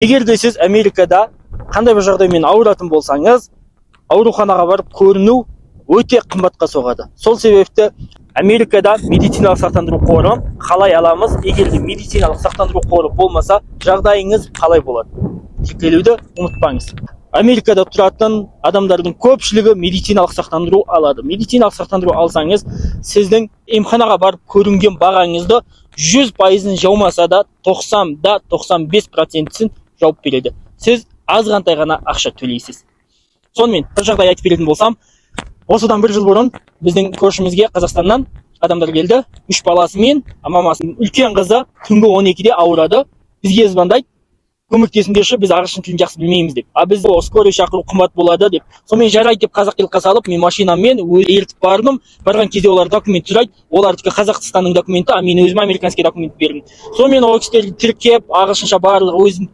Егер де сіз Америкада қандай бір жағдаймен ауыратын болсаңыз, ауруханаға барып көріну өте қымбатқа соғады. Сол себепті Америкада медициналық сақтандыру қорын қалай аламыз? Егер де медициналық сақтандыру қоры болмаса, жағдайыңыз қалай болады? Тіркелуді ұмытпаңыз. Америкада тұратын адамдардың көпшілігі медициналық сақтандыру алады. Медициналық сақтандыру алсаңыз, сіздің емханаға барып көрінген бағаңызды 100%-ын жаумаса да, 90 да 95 процентісін жауып береді. Сіз азғантай ғана ақша төлейсіз. Сонымен, бір жағдай айтып беретін болсам, осыдан бір жыл бұрын біздің көршімізге Қазақстаннан адамдар келді. Үш баласымен мамасы. Үлкен қызы түнгі 12-де ауырады. Бізге звондайды: «Көмектесіңдерші, біз ағылшын тілін жақсы білмейміз», – деп. А біз скорый шақыру қымбат болады деп. Сонымен, жарайды деп, қазақилыққа салып, мен машинаммен ертіп бардым. Барған кезде олар документ сұрайды. Олардікі Қазақстанның документі, а мен өзім американский документ бердім. Сонымен, ол кісілерді тіркеп, ағылшынша барлығы өзім